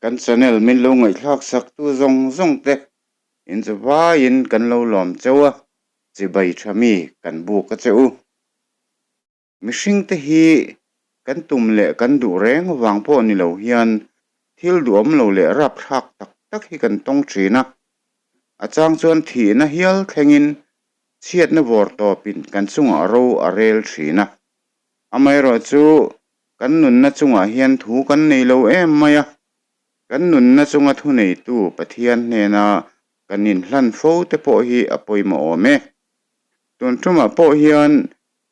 Kan channel min lo ngaihthlak sak tu zawng zawng te in chu vaiin kan lo lawm cheu a, chibai tha mi kan buk a che u. Mihring te hi kan tum leh kan duh reng vang pawh ni lo hian thil duhawm lo leh rapthlak tak tak hi kan tawng thin a, a chang chuan thihna hial thlengin chhiatna vawr tawpin kan chungah ro a rel thin a. Amaherawhchu kan nunna chungah hian thu kan nei lo em mai a, kan nunna chunga thuneitu Pathian hnena kan inhlan fo te pawh hi a pawimawh awm e. Tun tumah pawh hian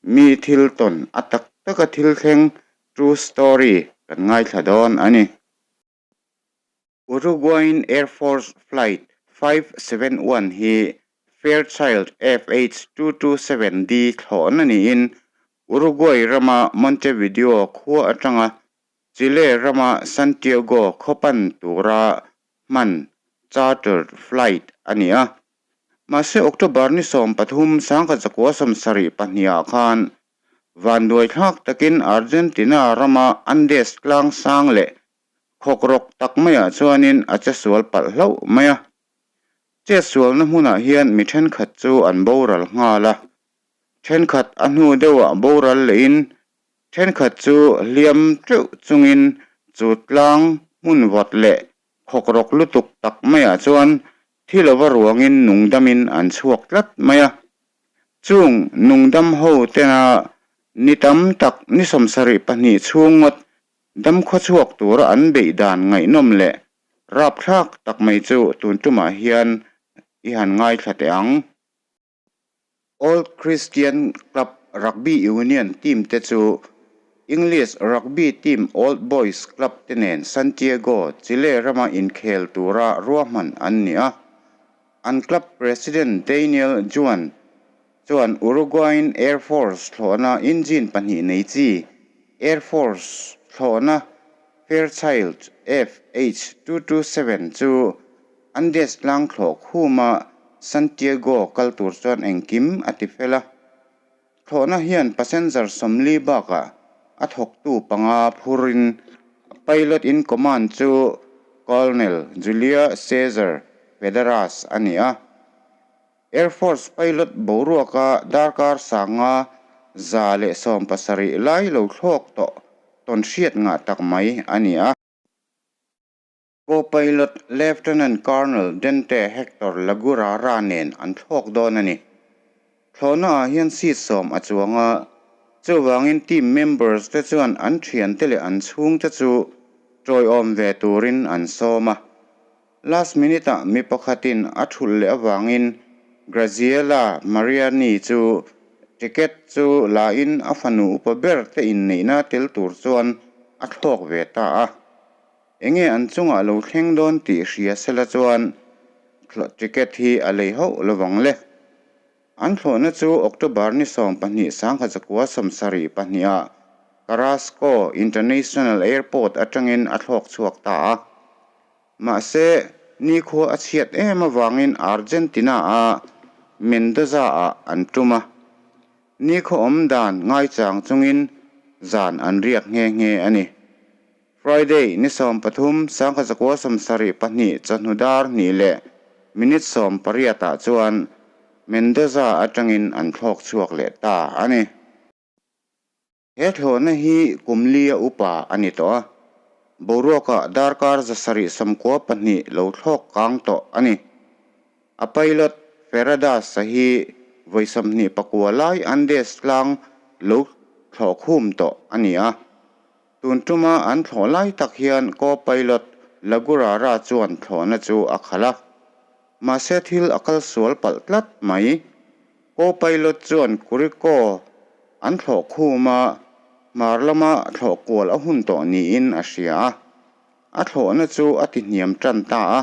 mi thil tawn a tak taka thil thleng true story kan ngaithla dawn a ni. Uruguayan Air Force Flight 571 hi Fairchild FH227D thlawhna niin Uruguay rama Montevideo khua atanga Chile rama Santiago khaw pan tura hman chartered flight a ni a. Mahse October ni 13 sangkhat zakua 72 ah khan vanduai thlak takin Argentina rama Andes tlang sang leh Khawkrawk tak maiah chuanin a che sual palh hlauh mai a. Chet sualna hmunah hian mi thenkhat chu an boral nghal a, thenkhat a hnu deuhah boral lehin thenkhat chu hliam teuh chungin chu tlang hmun vawt leh khawkrawk lutuk tak maiah chuan thi lova ruangin nungdamin an chhuak tlat mai a. Chung nungdam ho tena ni tam tak ni 72 chhung ngawt Dam khawchhuak tura an beih dan ngaihnawm leh rapthlak tak mai chu tun tumah hian i han ngaithla teh ang. Old Christian Club Rugby Union team te chu English rugby team Old Boys Club te nen Santiago, Chile rama inkhel tura ruahman an ni a. An club president Daniel Juan Chuan Uruguayan Air Force thlawhna engine pahnih nei chi Air Force thlawhna Fairchild FH227 chu Andes tlang thlawh khuma Santiago kal tur chuan engkim a ti fel a. Thlawhna hian passenger 40 bakah a thawktu panga phurin pilot in command chu Colonel Julio Cesar Federas a ni a. Air Force pilot boruaka darkar sanga 170 lai lo thlawk tawh tawn hriat ngah tak mai a ni a. Co-pilot Lieutenant Colonel Dante Hector Lagurara nen an thlawk dawn a ni. Thlawhna ah hian seat 10 a chuang a, chuvangin team members te chuan an thian te leh an chhung te chu tawiawm ve turin an sawm a. Last minute ah mi pakhatin a thulh leh avangin Graziella Mariani chu ticket chu la in a fanu upa ber te inneihna tel tur chuan a thlawk ve ta a. Enge an chungah lo thleng dawn tih hria sela chuan ticket hi a lei hauh lovang le. An thlawhna chu October ni 12 1972 ah Carrasco International Airport atangin a thlawk chhuak ta a. Mahse, nikhua a chhiat em avangin Argentina a Mendoza ah an tum a. Nikhaw awm dan ngaichang chungin zan an riak nghe nghe a ni. Friday ni 13 1972 chawhnu dar 2 leh minute 18 ah chuan Mendoza atangin an thlawk chhuak leh ta a ni. He thlawhna hi kum li a upa a ni tawh a, boruakah darkar 792 lo thlawk kang tawh a ni. A pilot Ferradas a hi vawi 29 lai Andes tlang lo thlawh khum tawh a ni a. Tun tuma an thlawh lai tak hian co-pilot Lagurara chuan thlawhna chu a khalh a. Mahse thil a kal sual palh tlat mai. Co-pilot chuan Curicó an thlawh khum a, hmar lama thlawh kual a hun tawh niin a hria a. A thlawhna chu a ti hniam tan ta a.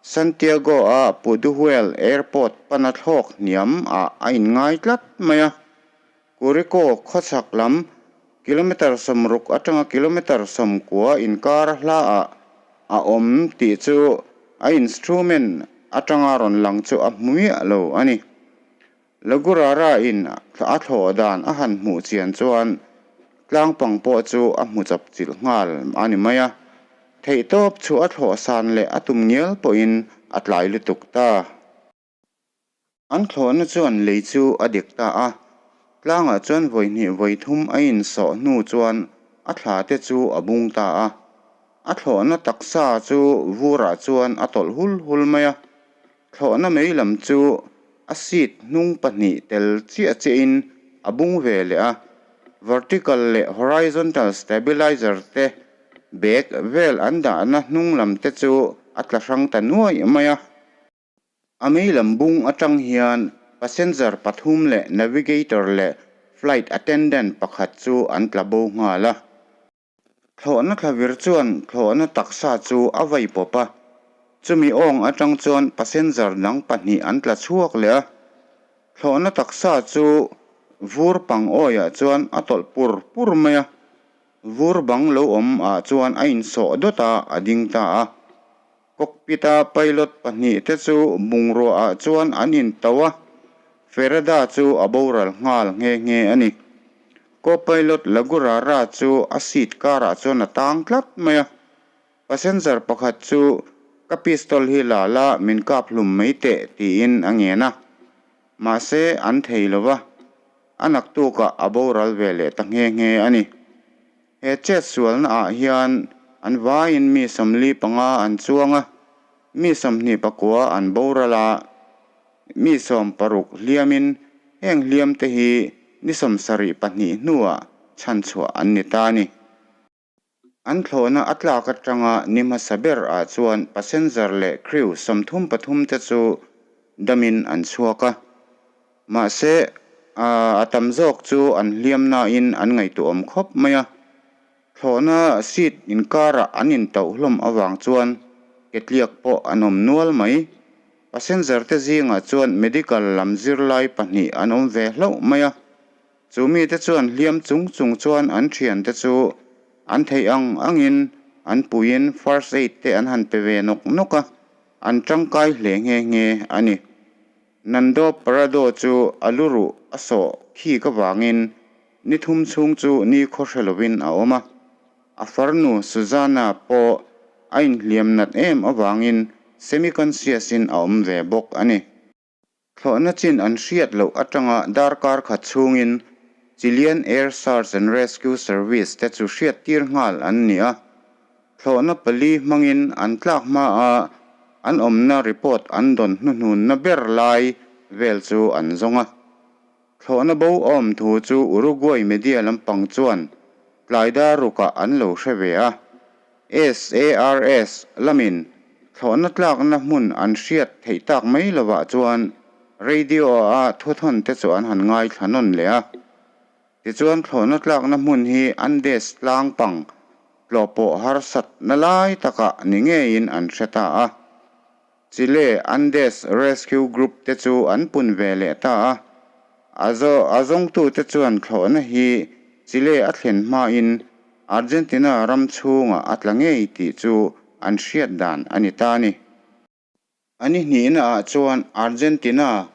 Santiago a Puduhuel Airport pana thlawk hniam ah a inngai tlat mai a. Curicó khawchhak lam kilometer 60 atanga kilometer 90 inkar hla ah a awm tih chu a instrument atanga rawn lang chu a hmu miah lo a ni. Lagurara in a thlawh dan a han hmuh chian chuan tlang pang pawh chu a hmu chap chilh nghal a ni mai a. Theihtawp chhuah a thlawh san leh a tum ngial pawhin a tlai lutuk ta. An thlawhna chuan lei chu a dik ta a, tlangah chuan vawi hnih vawi thum a insawh hnu chuan a thla te chu a bung ta a. A thlawhna taksa chu vurah chuan a tawlh hul hul mai a, thlawhna mei lam chu a seat hnung pahnih tel chiah chiahin a bung ve leh a, vertical leh horizontal stabilizer te bag vel an dahna hnung lam te chu a tla hrang ta nuaih mai a. A mei lam bung atang hian passenger pathum leh navigator leh flight attendant pakhat chu an tla bo nghal a. Thlawhna thlavir chuan thlawhna taksa chu a vai pawp a, chumi awng atang chuan passenger dang pahnih an tla chhuak leh a. Thlawhna taksa chu vur pang awiah chuan a tawlh pur pur mai a, vur bang lo awm ah chuan a insawh dawt a, a ding ta a. Cockpit-a pilot pahnih te chu bungrua ah chuan an into a, Ferrada chu a boral nghal nghe nghe a ni. Co-pilot Lagurara chu a seat karah chuan a tang tlat mai a, passenger pakhat chu ka pistol hi la la min kap hlum mai teh tiin a ngen a, mahse an thei lo va, a naktukah a boral ve leh ta nghe nghe a ni. He chet sualna ah hian an vaiin mi 45 an chuang a, mi 29 an boral a, mi 60 hliamin heng hliam te hi ni 72 hnuah chhanchhuah an ni ta a ni. An thlawhna a tlak atanga ni hmasa ber ah chuan passenger leh crew 33 te chu damin an chhuak a. Mahse, a tam zawk chu an hliam nain an ngaihtuahawm khawp mai a. Thlawhna seat inkarah an intauh hlawm avang chuan ketliak pawh an awm nual mai. Passenger te zingah chuan medical lam zirlai pahnih an awm ve hlauh mai a. Chu mite chuan hliam chung chung chuan an thiante chu an theih ang angin an puiin first aid te an han pe ve nawk nawk a, an tangkai hle nghe nghe a ni. Nando Parrado chu a lu ruh a sawh khik avangin ni thum chhung chu ni khaw hre lovin a awm a. A farnu Susana pawh a inhliam nat em avangin semi-conscious in a awm ve bawk a ni. Thlawhna chin an hriat loh atanga darkar khat chhungin Chilean Air Search and Rescue Service te chu hriattir nghal an ni a. Thlawhna pali hmangin an tlak hmaa an awmna report an dawn hnuhnunna ber lai vel chu an zawng a. Thlawhna bo awm thu chu Uruguay media lampang chuan tlai dar rukah an lo hre ve a. SARS lamin thlawhna tlakna hmun an hriat theih tak mai lovah chuan radio-a thuthawn te chu an han ngaithla nawn leh a. Tichuan thlawhna tlakna hmun hi Andes tlang pang tlawh pawh harsatna lai takah ni ngeiin an hre ta a. Chile Andes Rescue Group te chu an pun ve leh ta a. A a zawngtute chuan thlawhna hi Chile a thlen hmain Argentina ram chhungah a tla ngei tih chu an hriat dan a ni ta a ni. A ni hnihnaah chuan Argentina,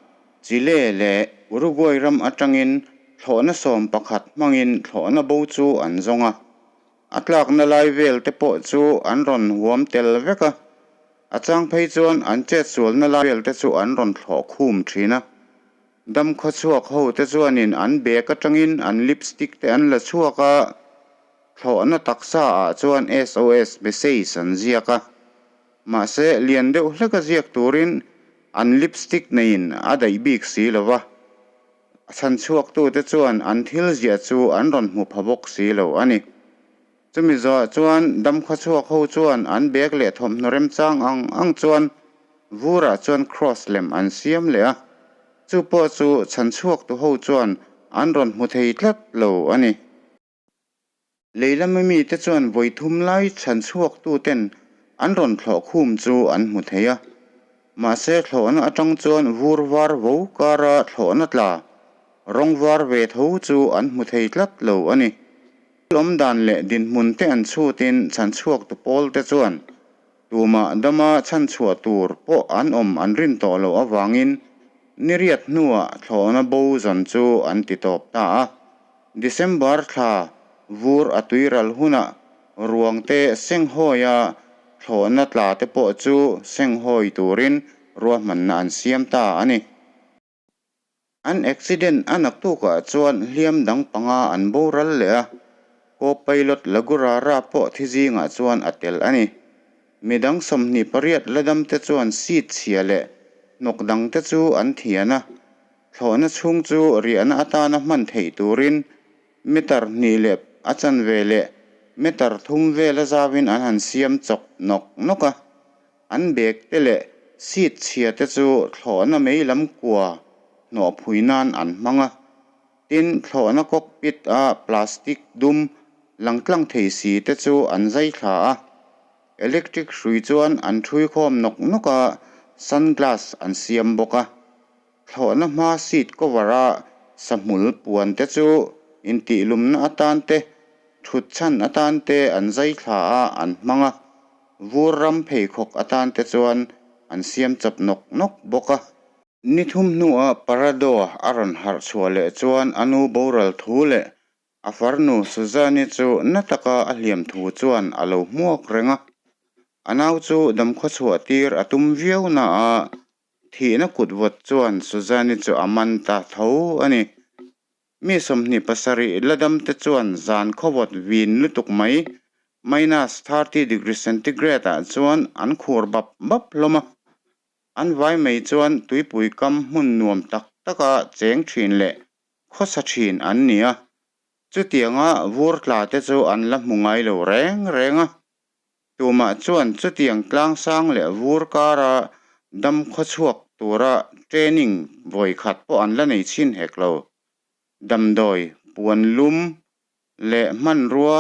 Chile leh Uruguay ram atangin thlawhna 11 hmangin thlawhna bo chu an zawng a. A tlakna lai vel te pawh chu an rawn huam tel vek a. A chang phei chuan an chetsualna lai vel te chu an rawn thlawh khum thin a. Dam khawchhuak ho te chuanin an bag atangin an lipstick te an la chhuak a, thlawhna taksa ah chuan SOS message an ziak a. Mahse, lian deuh hleka ziak turin an lipstick neiin a daih bik si lo va, chhan chhuaktute chuan an thil ziah chu an rawn hmu pha bawk si lo a ni. Chumi zawhah chuan damkhaw chhuak ho chuan an bag leh thawmhnaw remchang ang ang chuan vurah chuan cross lem an siam leh a, chu pawh chu chhan chhuaktu ho chuan an rawn hmu thei tlat lo a ni. Leilama mite chuan vawi thum lai chhan chhuaktuten an rawn thlawh khum chu an hmu thei a. Mahse thlawhna atang chuan vur var vo kara thlawhna tla rawng var ve tho chu an hmu thei tlat lo a ni. Thil awm dan leh dinhmun te an chhutin chhan chhuaktu pawl te chuan tumah dama chhan chhuah tur pawh an awm an rin tawh loh avangin niriat hnuah thlawhna bo zawn chu an ti tawp ta a. December thla vur a tuiral hunah ruangte seng hawia thlawhna tla te pawh chu senghawi turin ruahmanna an siam ta a ni. An accident a naktukah chuan hliam dang panga an boral leh a, co-pilot Lagurara pawh thi zingah chuan a tel a ni. Midang 28 la dam te chuan seat chhia leh hnawk dang te chu an thian a, thlawhna chhung chu riahna atana hman theih turin meter hnih leh a chanve leh meter thum vela zauin an han siam chawk nawk nawk a. An bag te leh seat chhia te chu thlawhna mei lam kua hnawh phui nan an hmang a. Tin, thlawhna cockpit a plastic dum lang tlang thei si te chu an zai thla a. Electric hrui chuan an ṭhui khawm nawk nawk a, sunglass an siam bawk a. Thlawhna hma seat cover a sahmul puan te chu intihlumna atan te, thut chhan atan te an zai thla a an hmang a, vur ram pheikhawk atan te chuan an siam chawp nawk nawk bawk a. Ni thum hnuah Parado a rawn harh chhuah leh chuan a nu boral thu leh a farnu Suzanne-i chu na taka a hliam thu chuan a lo hmuak reng a. A nau chu damkhaw chhuah tir a tum viau na a, Thihna kut vawt chuan Suzanne-i chu a man ta tho a ni. Mi 27 la dam te chuan zan khawvawt vin lutuk mai, minus 30 degree centigrade ah chuan an khur bap bap hlawm a. An vai mai chuan tuipui kam hmun nuam tak taka cheng thin leh khawsa thin an ni a. Chutianga vur tla te chu an la hmu ngai lo reng reng a. Tumah chuan chutiang tlangsang leh vur kara dam khawchhuak tura training vawi khat pawh an la nei chhin hek lo. Damdawi, puan lum leh hmanrua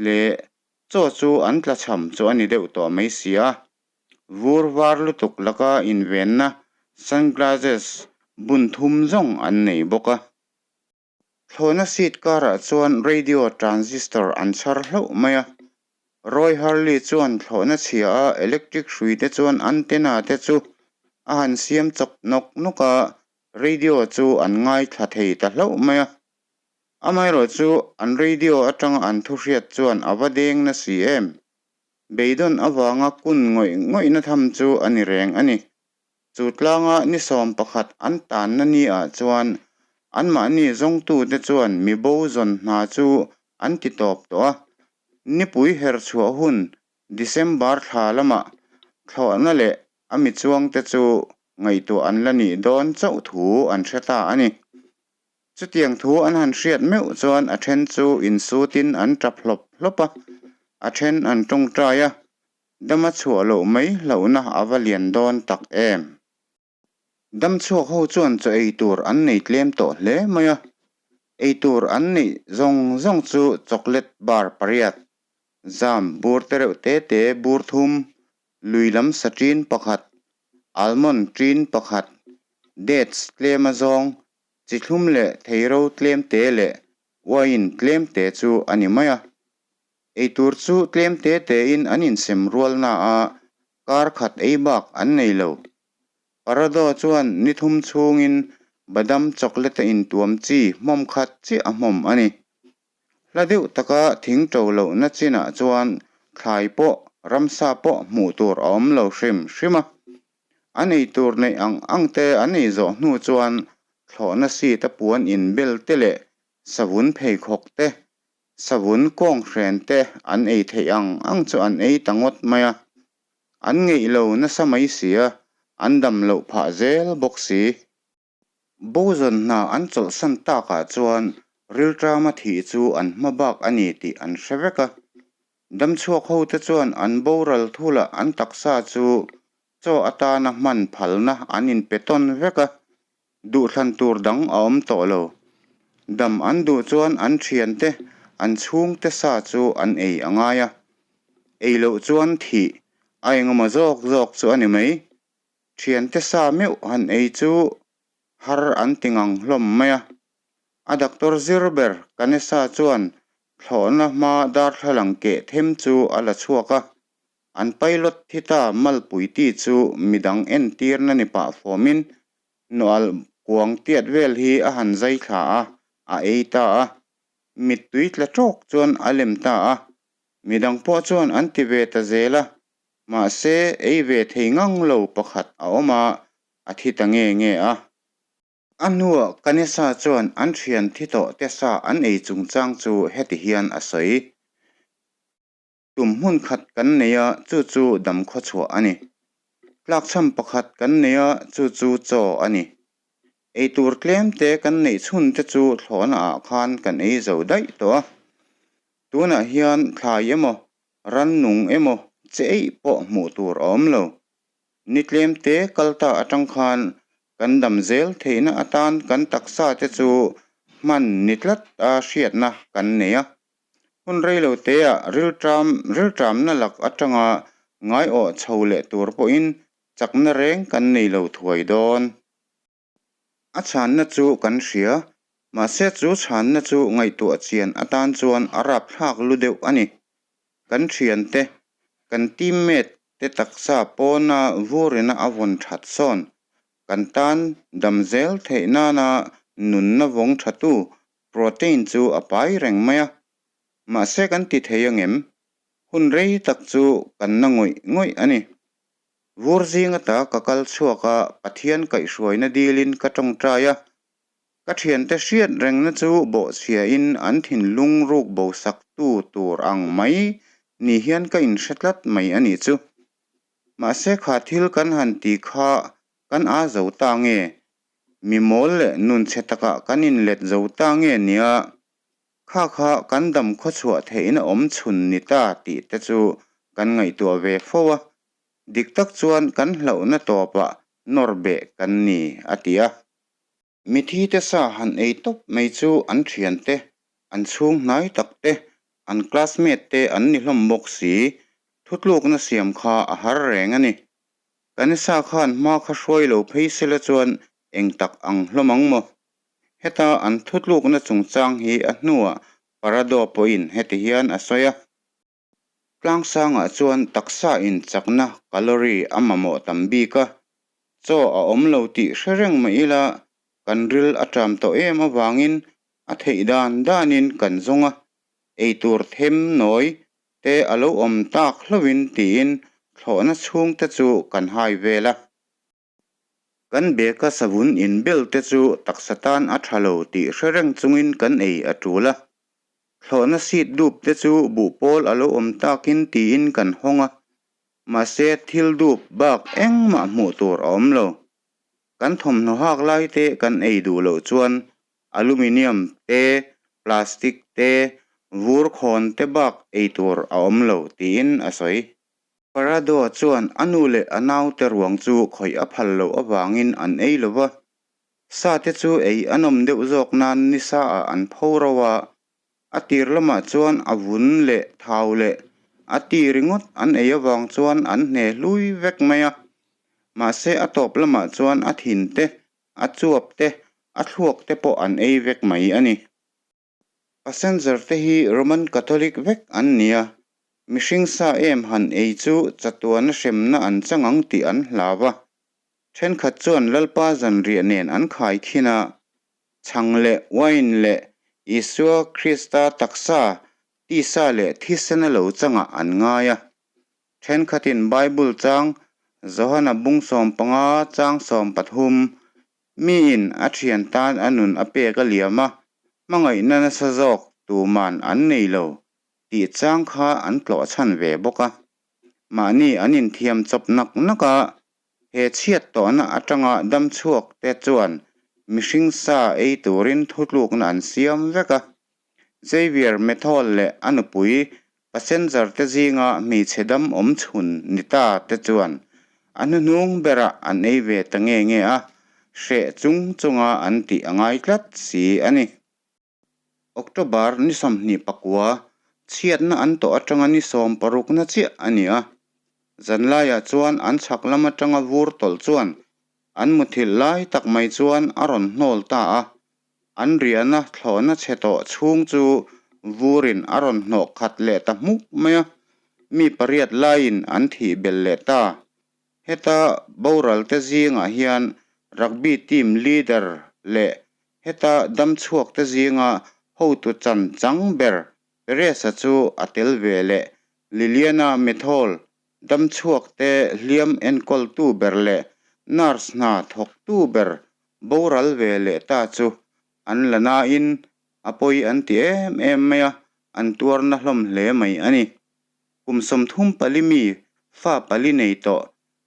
leh chaw chu an tlachham chu a ni deuh tawh mai si a. Vur var lutuk laka invenna sunglasses bun thum zawng an nei bawk a. Thlawhna seat karah chuan radio transistor an chhar hlauh mai a. Roy Harley chuan thlawhna chhia a electric hrui te chuan antenna te chu a han siam chawk nawk nawk a, radio chu an ngaithla thei ta hlauh mai a. Amaherawh chu an radio atanga an thu hriat chuan a va deng na si em? Beidawn avanga kun ngawih ngawihna tham chu a ni reng a ni. Chu tlanga ni 11 an tanna ni ah chuan anmahni zawngtute chuan mi bo zawn hna chu an ti tawp tawh a. Nipui her chhuah hun December thla lamah thlawhna leh a mi chuangte chu ngaihtuah an la nih dawn chauh thu an hre ta a ni. Chutiang thu an han hriat meuh chuan a then chu insutin an tap hlawp hlawp a, a then an tawngtai a. Dama chhuah loh mai hlauhna a va lian dawn tak em? Dam chhuak ho chuan chaw ei tur an nei tlem tawh hle mai a, ei tur an neih zawng zawng chu chocolate bar pariat, jam bur te reuh te te bur thum, lui lam sa ṭin pakhat, almond ṭin pakhat, dates tlem a zawng, chi thlum leh theiro tlem te leh wine tlem te chu a ni mai a. Eitur chu tlem te tein an insem rual na a, kar khat ei bak an nei lo. Parado chuan ni thum chhungin badam chocolate a intuam chi hmawm khat chiah a hmawm a ni. Hla deuh taka thing to lohna chinah chuan thlai pawh ramsa pawh hmuh tur a awm lo hrim hrim a. An eitur neih ang ang te an ei zawh hnu chuan thlawhna seat a puan inbel te leh savun pheikhawk te Savun kawng hren te an ei theih ang ang chu an ei ta ngawt mai a, an ngeih lo nasa mai si a, an dam loh phah zel bawk si. Bozawn hna an chawlhsan takah chuan rilṭama thih chu an hma bak a ni tih an hre vek a. Damchhuak ho te chuan an boral thulah an taksa chu chaw atana hman phalna an inpe tawn vek a, Duhthlan tur dang a awm tawh lo. Dam an duh chuan an thiante, an chhungte sa chu an ei a ngai a. Ei loh chuan thih a engemaw zawk zawk chu a ni mai. Thiante sa meuh han ei chu har an ti ngang hlawm mai a. A doctor zir ber Kanesa chuan thlawhna hma darthlalang keh them chu a la chhuak a. An pilot thi ta malpuiti chu midang entirna ni pah fawmin Nual kuang tiat vel hi a han zai thla a, a ei ta a. Mittui tla tawk chuan a lem ta a. Midang pawh chuan an ti ve ta zel a. Mahse, ei ve thei ngang lo pakhat a awm a, a thi ta nge nge a. A hnuah Kanesa chuan an thian thi tawh te sa an ei chungchang chu heti hian a sawi. Tum hmun khat kan nei a, chu chu dam khawchhuah a ni. Tlakchham pakhat kan nei a, chu chu chaw a ni. Eitur tlem te kan neih chhun te chu thlawhna ah khan kan ei zo daih tawh a. Tunah hian thlai emaw, rannung emaw che eih pawh hmuh tur a awm lo. Ni tlem te kal ta atang khan kan dam zel theihna atan kan taksa te chu hman ni tlat a hriatna kan nei a. Hun reilo teah rilṭam rilṭamna lak atanga ngaiawh chho leh tur pawhin chakna reng kan nei lo thuai dawn. A chhanna chu kan hria, mahse chu chhanna chu ngaihtuah chian atan chuan a rapthlak lu deuh a ni. Kan thiante, kan teammate te taksa pawna vurina a vawn that sawn, kan tan dam zel theih nana nunna vawng thatu protein chu a pai reng mai a. Mahse kan ti thei angem? Hun rei tak chu kan na ngawih ngawih a ni. Vur zing ata ka kal chhuak a, Pathian kaihhruaina dilin ka tawngtai a. Ka thiante hriat rengna chu bawhchhiain an thinlung ruk bosaktu tur ang mai ni hian ka inhre tlat mai a nih chu. Mahse kha thil kan han ti kha kan a zo ta nge? Mi mawl leh nun chhe takah kan inlet zo ta nge nia? Kha kha kan dam khawchhuah theihna awm chhun ni ta tih te chu kan ngaihtuah ve fo a, dik tak chuan kan hlauhna tawpah nawr beh kan ni, a ti a. Mithi te sa han ei tawp mai chu an thian te, an chhung hnai tak te, an classmate te an ni hlawm bawk si, thutlukna siam kha a har reng a ni. Kanisa khan hma kha hruai lo phei sela chuan eng tak ang hlawm ang maw? Heta an thutlukna chungchang hi a hnuah Parado pawhin heti hian a sawi a. Tlangsangah chuan taksa inchakna calorie a mamawh tam bik a, chaw a awm lo tih hre reng mah ila kan ril a ṭam tawh em avangin a theih dan danin kan zawng a, eitur them nawi te a lo awm tak hlauhin tiin thlawhna chhungte chu kan hai vel a. Kan beka savun inbel te chu taksa tan a tha lo tih hre reng chungin kan ei a tul a. Thlawhna seat dup te chu buhpawl a lo awm takin tiin kan hawng a, mahse thil dup bak engmah hmuh tur a awm lo. Kan thawmhnaw hak lai te kan ei duh loh chuan aluminium te, plastic te, vur khawn te bak ei tur a awm lo tiin a sawi. Parado chuan a nu leh a naute ruang chu khawih a phal loh avangin an ei lo va, sate chu ei a nawm deuh zawk nan nisa ah an pho ro a, a tir lamah chuan a vun leh thau leh a ti ringawt an ei avang chuan an hne hlui vek mai a, mahse a tawp lamah chuan a thin te, a chuap te, a thluak te pawh an ei vek mai a ni. Passenger te hi Roman Catholic vek an ni a, mihring sa em han ei chu chatuana hremna an chang ang tih an hlau a. Thenkhat chuan Lalpa zanriah nen an khai khin a, chhang leh wine leh Isua Krista taksa, tisa leh thisena lo changah an ngai a. Thenkhatin Bible chang Johana bung 15 chang 13 Miin a thian tan a nun a pek a liam a, hmangaihna nasa zawk tuman an nei lo tih chang kha an tlawh chhan ve bawk a. Mahni an inthiam chawp nak nak a, he chhiat tawhna atanga dam chhuak te chuan mihring sa ei turin thutlukna an siam vek a. Xavier Methol leh a nupui passenger te zinga hmeichhe dam awm chhun ni ta te chuan a hnuhnung berah an ei ve ta nge nge a, hreh chung chunga an tih a ngai tlat si a ni. October ni 24, chhiatna an tawh atanga ni 60 na chiah a ni a. Zanlaiah chuan an chhak lam atanga vur tawlh chuan an muthilh lai tak mai chuan a rawn hnawl ta a. An riahna thlawhna chhe tawh chhung chu vurin a rawn hnawh khat leh ta hmuk mai a, mi pariat laiin an thih belh leh ta. Heta boral te zingah hian rugby team leader leh heta damchhuak te zinga hotu chan chang ber Perez-a chu a tel ve leh Liliana Methol. Damchhuakte hliam enkawltu ber leh nurse hna thawktu ber boral ve leh ta chu an la nain a pawi an ti em em mai a, an tuarna hlawm hle mai a ni. Kum 34 mi fa pali nei tawh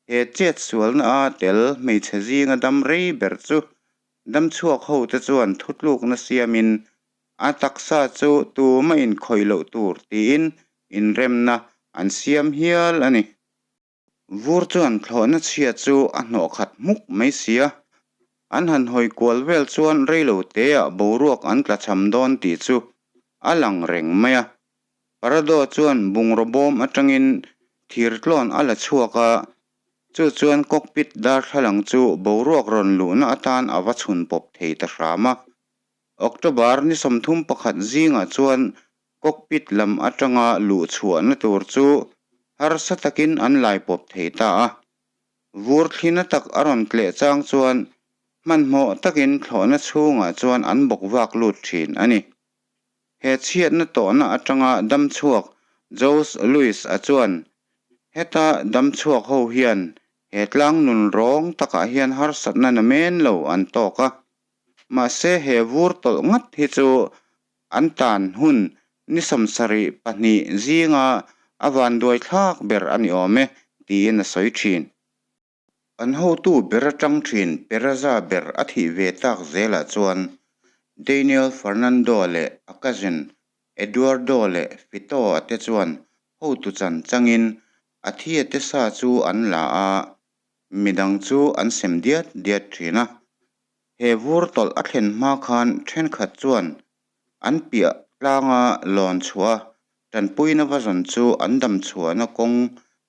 he chetsualna a tel hmeichhe zinga dam rei ber chu damchhuak ho te chuan thutlukna siamin a taksa chu tuma inkhawih loh tur tiin inremna an siam hial a ni. Vur chuan thlawhna chhia chu a hnawh khat hmuk mai si a, an han hawi kual vel chuan reilo teah boruak an tla cham dawn tih chu a lang reng mai a. Parado chuan bungraw bawm atangin thir tlawn a la chhuak a, chu chuan cockpit darthlalang chu boruak rawn luhna atan a va chhun pawp thei ta hram a. October ni 31 zingah chuan cockpit lam atanga luh chhuahna tur chu harsa takin an lai pawp thei ta a. Vur thlina tak a rawn tleh chang chuan hmanhmawh takin thlawhna chhungah chuan an bawk vak lut thin a ni. He chhiatna tawhna atanga damchhuak Jose Luis a chuan heta damchhuak ho hian he tlang nun rawng takah hian harsatna na men lo an tawk a. Mahse he vur tawlh ngat hi chu an tan hun ni 72 zinga a vanduai thlak ber a ni awm e tiin a sawi thin. An hotu ber atang thin Peraza ber a thih ve tak zelah chuan Daniel Fernando leh a cousin Eduardo leh Fito ate chuan hotu chan changin a thi ate sa chu an la a, midang chu an sem diat diat thin a. He vur tawlh a thlen hma khan thenkhat chuan an piah tlanga lawn chhuah a, tanpuina va zawn chu an dam chhuahna kawng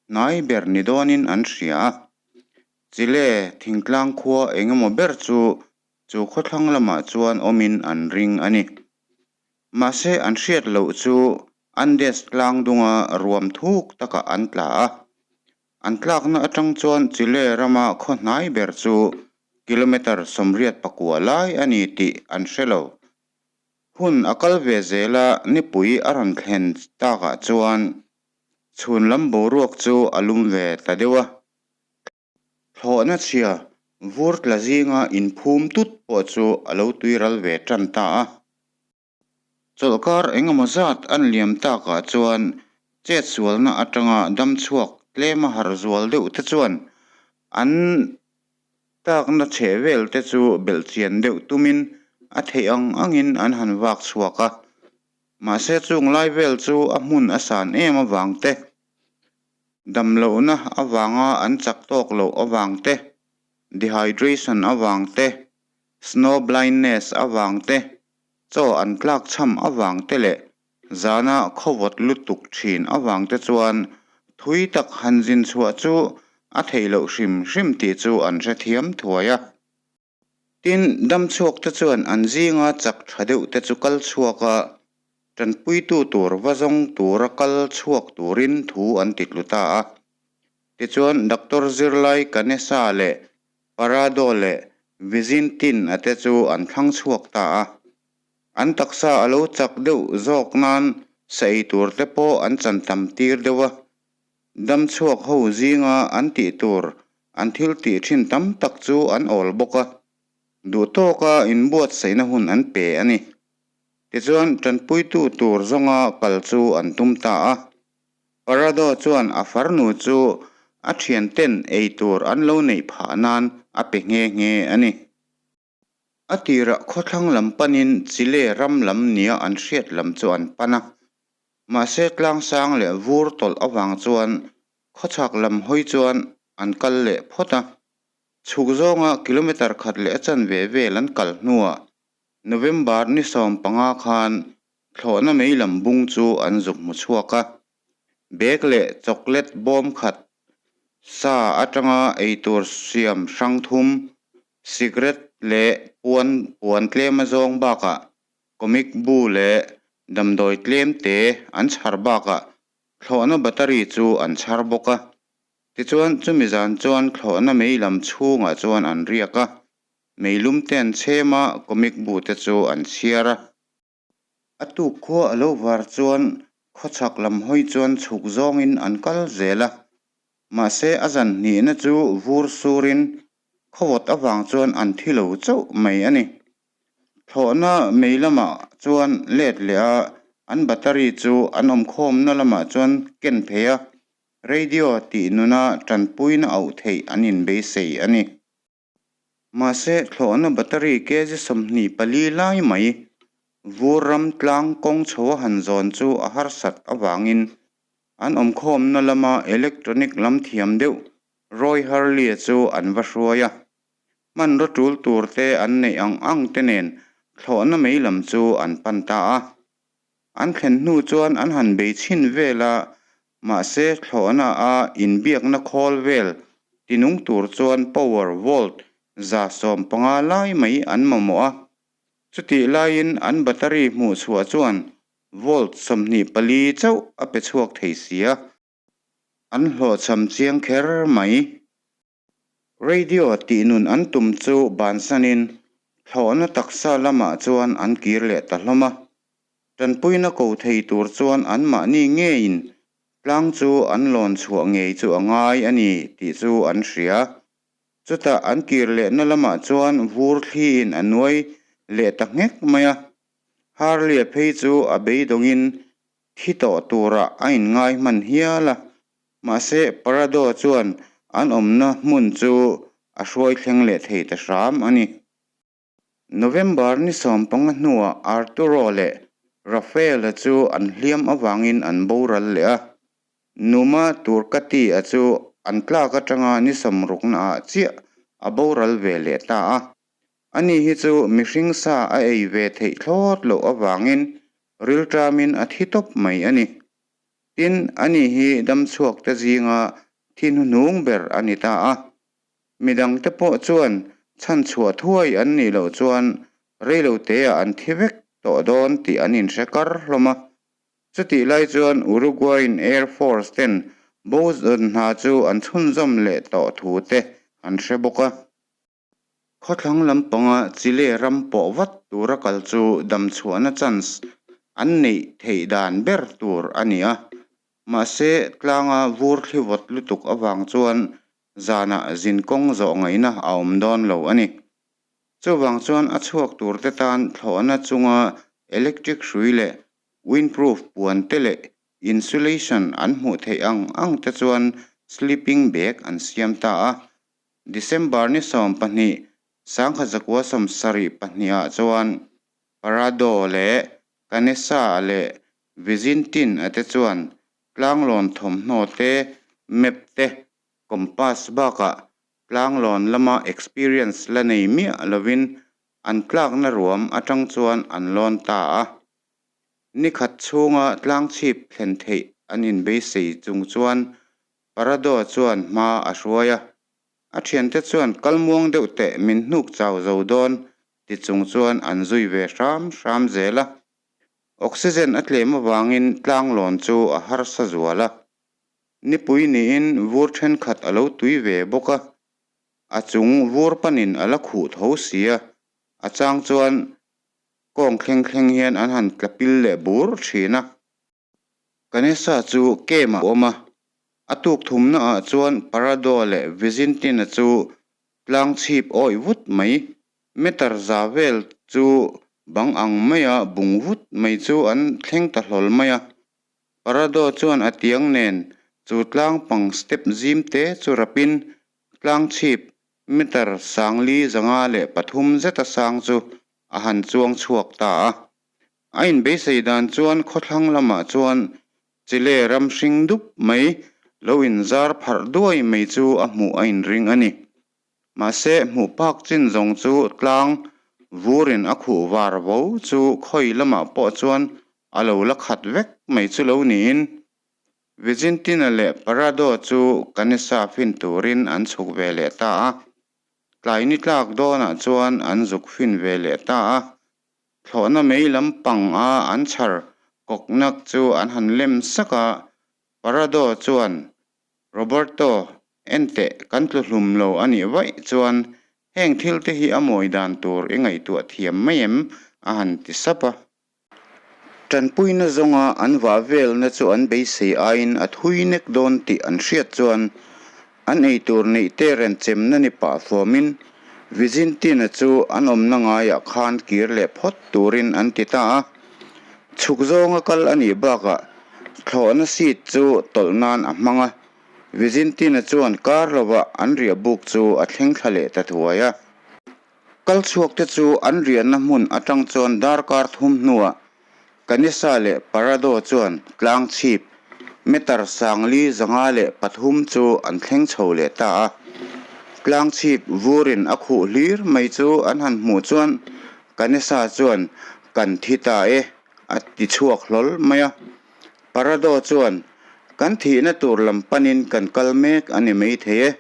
hnai ber ni dawnin an hria a. Chile thingtlang khua engemaw ber chu chu khawthlang lamah chuan awmin an ring a ni. Mahse an hriat loh chu Andes tlang dunga ruam thuk takah an tla a. An tlakna atang chuan Chile rama khaw hnai ber chu kilometer 89 lai a ni tih an hre lo. Hun a kal ve zela nipui a rawn thlen takah chuan chhun lam boruak chu a lum ve ta deuh a. Thlawhna chhia vur tla zinga inphum tut pawh chu a lo tuiral ve tan ta a. Chawlhkar engemaw zat an liam takah chuan chetsualna atanga damchhuak tlema harh zual deuh te chuan an takna chheh vel te chu belhchian deuh tumin a theih ang angin an han vak chhuak a. Mahse chung lai vel chu a hmun a san em avang te, damlohna avanga an chak tawk loh avang te, dehydration avang te, snow blindness avang te, chaw an tlak cham awang te leh zana khawvawt lutuk thin awang te chuan thui tak han zin chhuah chu a theih loh hrim hrim tih chu an hrethiam thuai a. Tin, damchhuak te chuan an zinga chak tha deuh te chu kal chhuak a, tanpuitu tur va zawng tura kal chhuak turin thu an ti tlu ta a. Tichuan, Doctor Zirlai Kanesa leh Parado leh Vizintin ate chu an thlang chhuak ta a. An taksa a lo chak deuh zawk nan sa ei tur te pawh an chan tam tir deuh a. Damchhuak ho zinga an tih tur an thil tih thin tam tak chu an awl bawk a. Duh tawka inbuatsaihna hun an pe a ni. Tichuan tanpuitu tur zawnga kal chu an tum ta a. Parado chuan a farnu chu a thianten ei tur an lo neih phah nan a pe nghe nghe a ni. A tirah khawthlang lam panin Chile ram lam nia an hriat lam chu an pan a. Mahse tlang sang leh vur tawlh avang chuan khawchhak lam hawi chuan an kal leh phawt a. Chhuk zawnga kilometer khat leh a chanve vel an kal hnuah November ni 15 khan thlawhna mei lam bung chu an zuk hmu chhuak a. Bag leh chocolate bawm khat sa atanga eitur siam hrang thum, cigarette leh puan puan tlem a zawng bakah comic bu leh damdawi tlem te an chhar bakah thlawhna battery chu an chhar bawk a. Tichuan chumi zan chuan thlawhna mei lam chhungah chuan an riak a, meilum te an chhem a, comic bu te chu an chhiar a. A tuk khua a lo var chuan khawchhak lam hawi chuan chhuk zawngin an kal zel a. Mahse a zan hnihna chu vur surin khawvawt avang chuan an thi lo chauh mai a ni. Thlawhna mei lamah chuan let leh a, an battery chu an awmkhawmna lamah chuan ken phei a, radio tih nuna tanpuina auh theih an inbeisei a ni. Mahse thlawhna battery kg 24 lai mai vur ram tlang kawng chho a han zawn chu a harsat avangin an awmkhawmna lama electronic lam thiam deuh Roy Harley-a chu an va hruai a. Hmanraw tul tur te an neih ang ang te nen thlawhna mei lam chu an pan ta a. An thlen hnu chuan an han bei chhin vel a, mahse thlawhna a inbiakna khawl vel tinung tur chuan power volt 150 lai mai an mamawh a. Chutih laiin an battery hmuh chhuah chuan volt 24 chauh a pe chhuak thei si a. An hlawhchham chiang kher mai. Radio tih nun an tum chu bansanin thlawhna taksa lamah chuan an kir leh ta hlawm a. Tanpuina ko thei tur chuan anmahni ngeiin tlang chu an lawn chhuah ngei chu a ngai a ni tih chu an hria. Chutah an kir lehna lamah chuan vur thliin a nuai leh ta nghek mai a. Harley-a phei chu a beidawngin thi tawh turah a inngai hman hial a. Mahse, Parado chuan an awmna hmun chu a hruai thleng leh thei ta hram a ni. November ni 15 hnuah Arturo leh Rafael-a chu an hliam avangin an boral leh a. Numa Turcati-a chu an tlak atanga ni 60 naah chiah a boral ve leh ta a. Ani hi chu mihring sa a ei ve theih thlawt loh avangin rilṭamin a thi tawp mai a ni. Tin, ani hi damchhuakte zinga thi hnuhnung ber a ni ta a. Midangte pawh chuan chhanchhuah thuai an nih loh chuan reiloteah an thi vek tawh dawn tih an inhre kar hlawm a. Chutih lai chuan Uruguayan Air Force ten bo zawn hna chu an chhunzawm leh tawh thu te an hre bawk a. Khawthlang lampanga Chile ram pawh vat tura kal chu damchhuahna chance an neih theih dan ber tur a ni a. Mahse, tlanga vur thli vawt lutuk avang chuan zanah zinkawng zawh ngaihna a awm dawn lo a ni. Chuvang chuan a chhuak turte tan thlawhna chunga electric hrui leh windproof puan te leh insulation an hmuh theih ang ang te chuan sleeping bag an siam ta a. December ni 12, 1972 ah chuan Parado leh Canessa leh Vizintin a te chuan tlanglawn thawmhnaw te, map te, compass bakah tlanglawn lama experience la nei miah lovin an tlakna ruam atang chuan an lawn ta a. Ni khat chhunga tlangchhip thlen theih an inbeisei chung chuan Parado chuan hma a hruai a, a thiante chuan kal muang deuh teh min hnuk chau zo dawn ti chung chuan an zui ve hram hram zel a. Oxygen a tlem avangin tlanglawn chu a harsa zual a. Nipui niin vur thenkhat a lo tui ve bawk a, a chung vur panin a la khuh tho si a, a chang chuan kawng thleng thleng hian an han tla pil leh bur thin a. Canessa chu camp ah a awm a, a tuk thumna ah chuan Parado leh Vizintin-a chu tlang chhip awih vut mai, meter za vel chu bang ang maia bung vut mai chu an thleng ta hlawl mai a. Parado chuan a tiang nen chu tlang pang step zim te chu rapin tlang chhip meter 4503 zeta sang chu a han chuang chhuak ta a. A inbeisei dan chuan khawthlang lamah chuan Chile ram hring dup mai lo inzar pharh duai mai chu a hmuh a inring a ni. Mahse, hmuh phak chin zawng chu tlang vurin a khuh var vo chu khawi lamah pawh chuan a lo la khat vek mai chu lo niin Vizintina leh Parado chu Canessa fin turin an chhuk ve leh ta a. Tlai ni tlak dawnah chuan an zuk fin ve leh ta a. Thlawhna mei lampang a an chhar kawknak chu an han lem sak a, Parado chuan, Roberto, enteh kan tlu hlum lo a nih vaih chuan heng thil te hi a mawi dan tur i ngaihtuah thiam mai em? a han ti sap a. Tanpuina zawnga an vah velna chu an beisei aiin a thui nek dawn tih an hriat chuan. An eitur neih te renchem na ni pah fawmin Vizintina chu an awmna ngaiah khan kir leh phawt turin an ti ta a. Chhuk zawnga kal a nih bakah thlawhna seat chu tawlh nan a hmang a. Vizintina chuan kar lovah an riah buk chu a thleng thla leh ta thuai a. Kal chhuak te chu an riahna hmun atang chuan darkar thum hnuah Kanisa leh Parado chuan tlang chhip meter 4503 chu an thleng chho leh ta a. Tlang chhip vurin a khuh hlir mai chu an han hmuh chuan Kanisa chuan kan thi ta e a ti chhuak hlawl mai a. Parado chuan kan thihna tur lam panin kan kal mek a ni maithei e.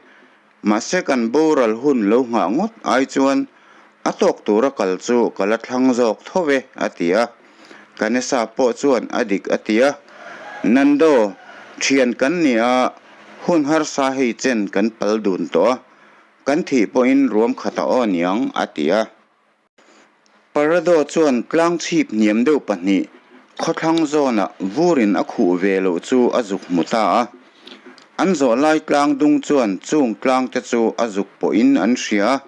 Mahse kan boral hun lo nghah ngawt ai chuan a tawk tura kal chu ka la thlang zawk tho e, a ti a. Kanesa pawh chuan a dik a ti a. Nando, thian kan ni a, hun harsa hei chen kan pal dun tawh a, kan thih pawhin ruam khat a aw niang, a ti a. Parado chuan tlang chhip hniam deuh pahnih khawthlang zawnah vurin a khuh ve loh chu a zuk hmu ta a. An zawh lai tlang dung chuan chung tlang te chu a zuk pawhin an hria a,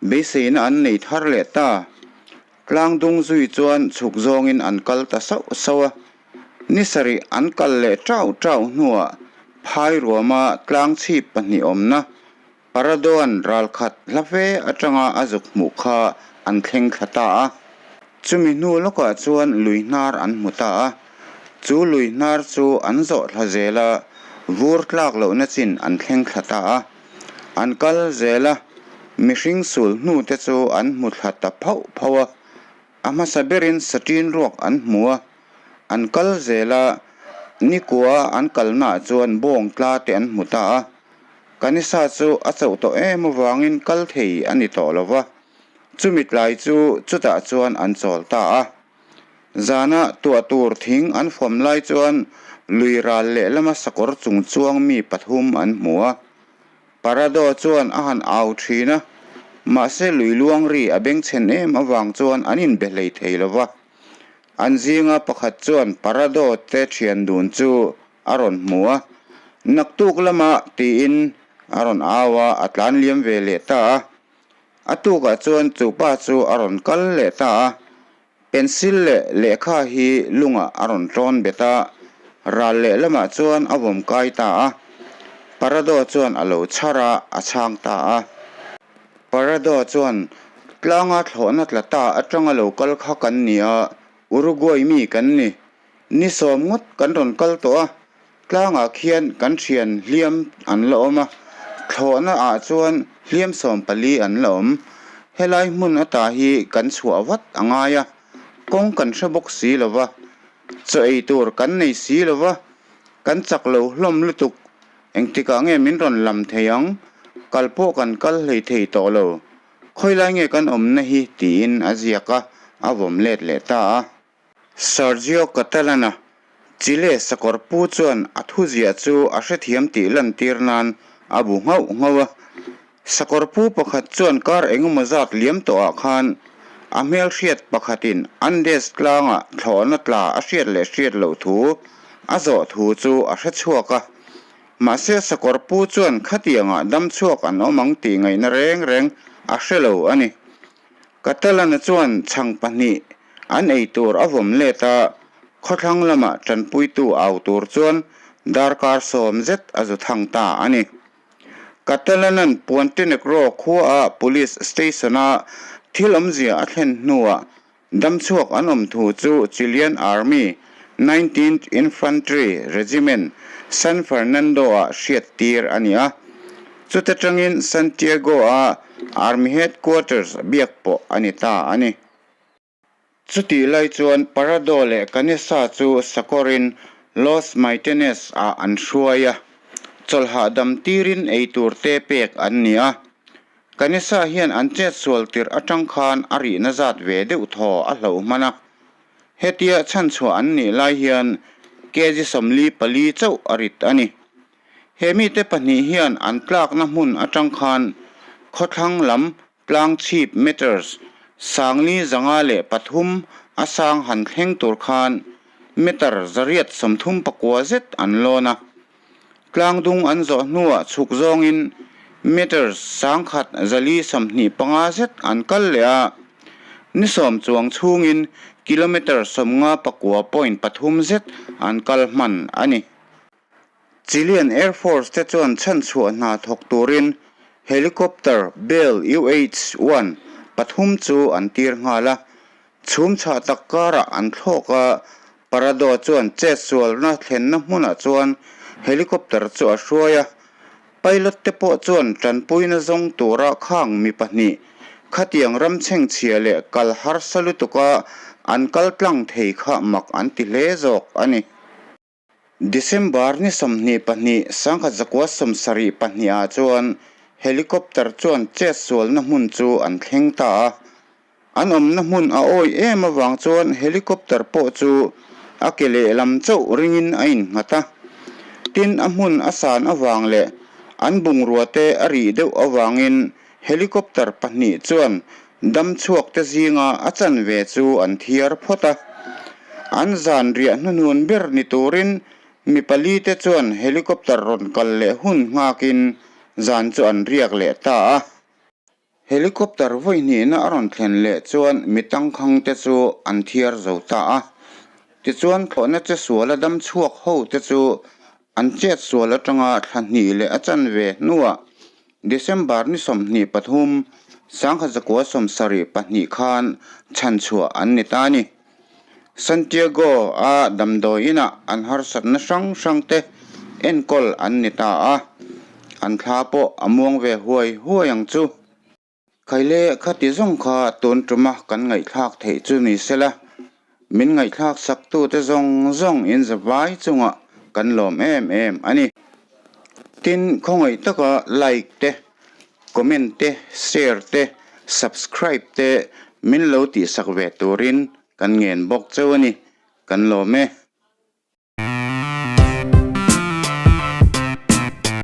beiseina an nei thar leh ta. Tlang dung zui chuan chhuk zawngin an kal ta sauh sauh a. Ni sarih an kal leh tauh tauh hnuah phai ruama tlang chhip pahnih awmna Paradoan ralkhat hla fe atanga a zuk hmuh kha an thleng thla ta a. Chumi hnu lawkah chuan lui hnar an hmu ta a. Chu lui hnar chu an zawh thla zel a, vur tlak lohna chin an thleng thla ta a. An kal zel a, mihring sul hnu te chu an hmu thla ta phauh phauh a. A hmasa berin saṭin ruak an hmu a, an kal zel a, nikua an kalnaah chuan bawng tla te an hmu ta a. Kanisa chu a chauh tawh em avangin kal thei a ni tawh lo va, chumi tlai chu chutah chuan an chawl ta a. Zana tuah tur thing an fawm lai chuan lui ral lehlama sakawr chung chuang mi pathum an hmu a. Parado chuan a han au thin a, mahse lui luang ri a bengchhen em avang chuan an inbe hlei thei lo va. An zinga pakhat chuan Parado te thian dun chu a rawn hmu a, Naktuk lamah tiin a rawn au a, a tlan liam ve leh ta a. A tukah chuan chu pa chu a rawn kal leh ta a, pencil leh lehkha hi lungah a rawn tlawn bet a, ral leh lamah chuan a vawm kai ta a. Parado chuan a lo chhar a, a chhang ta a. Parado chuan, Tlanga thlawhna tla ta atanga lo kal kha kan ni a, Uruguay mi kan ni. Ni sawm ngawt kan rawn kal tawh a, tlangah khian kan thian hliam an la awm a, thlawhna ah chuan hliam 14 an la awm. Helai hmun ata hi kan chhuah vat a ngai a, kawng kan hre bawk si lo va, chaw ei tur kan nei si lo va, kan chak lo hlawm lutuk, engtikah nge min rawn lam thei ang, kal pawh kan kal hlei thei tawh lo, khawilai nge kan awmna hi tiin a ziak a, a vawm let leh ta a. Sergio Catalan-a Chile sakawr pu chuan a thuziah chu a hrethiam tih lantir nan a bu nghauh nghauh a. Sakawr pu pakhat chuan kar engemaw zat liam tawhah khan a hmelhriat pakhatin Andes tlangah thlawhna tla a hriat leh hriat loh thu a zawh thu chu a hre chhuak a. Mahse sakawr pu chuan khatiangah dam chhuak an awm ang tih ngaihna reng reng a hre lo a ni. Catalan-a chuan chhang pahnih An ei tur a vawm let a, khawthlang lamah tanpuitu au tur chuan darkar sawm zet a zu thang ta a ni. Catalan-a'n Puantenegro khuaah Police Station-a thil awmzia a thlen hnuah damchhuak an awm thu chu Chilean Army Nineteenth Infantry Regiment San Fernando-ah hriat tir a ni a. Chuta tangin Santiago-a Army Headquarters biak pawh a ni ta a ni. Chutih lai chuan Parado leh Kanesa chu sakawrin Los Maitenes ah an hruai a, chawlhah dam tirin ei tur te pek an ni a. Kanesa hian an chetsual tirh atang khan a rihna zat ve deuh thaw a hloh hman a. Hetia chhanchhuah an nih lai hian kg 44 chauh a rit a ni. He mite pahnih hian an tlakna hmun atang khan khawthlang lam Tlang chhip meters 503 a sang han thleng tur khan meter 839 zet an lawn a. Tlangdung an zawh hnuah chhuk zawngin meter 1425 zet an kal leh a, ni sawm chuang chhungin kilometre 59.3 zet an kal hman a ni. Chilean Air Force te chuan chhanchhuah hna thawk turin helicopter Bell UH-1 pathum chu an tir nghal a, Chhum chhah tak karah an thlawk a, Parado chuan chet sualna thlenna hmunah chuan helicopter chu a hruai a. Pilot te pawh chuan tanpuina zawng tura khang mi pahnih khatiang ram chhengchhia leh kal harsa lutuka an kal tlang thei kha mak an ti hle zawk a ni. December ni 22, 1972 ah chuan helicopter chuan chetsualna hmun chu an thleng ta a. An awmna hmun a awih em avang chuan helicopter pawh chu a ke lehlam chauh ringin a innghat a. Tin, a hmun a san avang leh an bungrua te a rih deuh avangin helicopter pahnih chuan Damchhuak te zinga a chanve chu an thiar phawt a. An zan riah hnuhnun ber ni turin mi pali te chuan helicopter rawn kal leh hun nghakin zan chu an riak leh ta a. Helicopter vawihnihna a rawn thlen leh chuan mi tangkhang te chu an thiar zo ta a. Tichuan thlawhna che suala damchhuak ho te chu an chet sual atanga thla hnih leh a chanve hnuah December ni 23, 1972 khan chhanchhuah an ni ta a ni. Santiago a damdawi inah an harsatna hrang hrang te enkawl an ni ta a, an thla pawh a muang ve huai huai ang chu. Khaile khati zawng kha tun tuma kan ngaihthlak theih chu ni sela, min ngaihthlak saktute zawng zawng in zavai chungah kan lawm em em a ni. Tin, khawngaih taka like te, comment te, share te, subscribe te min lo tihsak ve turin kan ngen bawk cheu a ni. Kan lawm e.